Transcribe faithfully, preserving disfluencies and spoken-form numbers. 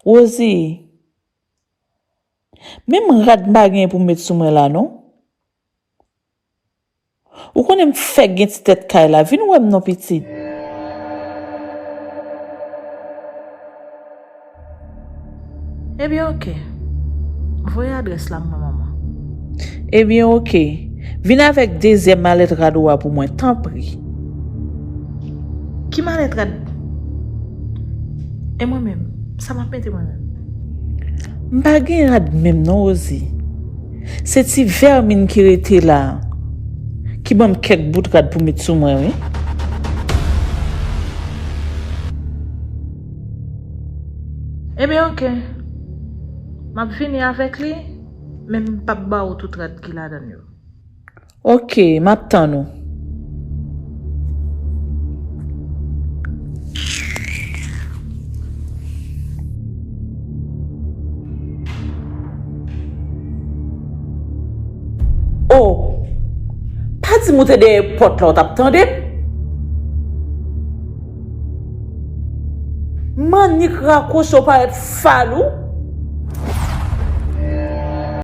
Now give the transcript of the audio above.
Rosie, menm rad m pa gen pou m met sou mwen la non. Ou konnen m fèk gen ti tèt kay la, vin wè m non pitit. Ebyen oke. Voye adrès la ban manman. Ebyen oke. Vin avèk dezyèm malèt rad ou a pou mwen, tanpri. Ki malèt rad? E mwen menm, sa m ap mete mwen menm? M pa gen rad menm non, Rosie. Se ti vèmin ki rete la a ki ban m kèk bout rad pou met sou mwen, wi. Ebyen oke. M ap vini avèk li, men m p ap ba ou tout rad ki ladan l yo. Oke, m ap tann ou. O, pa di m ou te dèyè pòt la, ou t ap tande m? M annik rakwoche, ou parèt falou.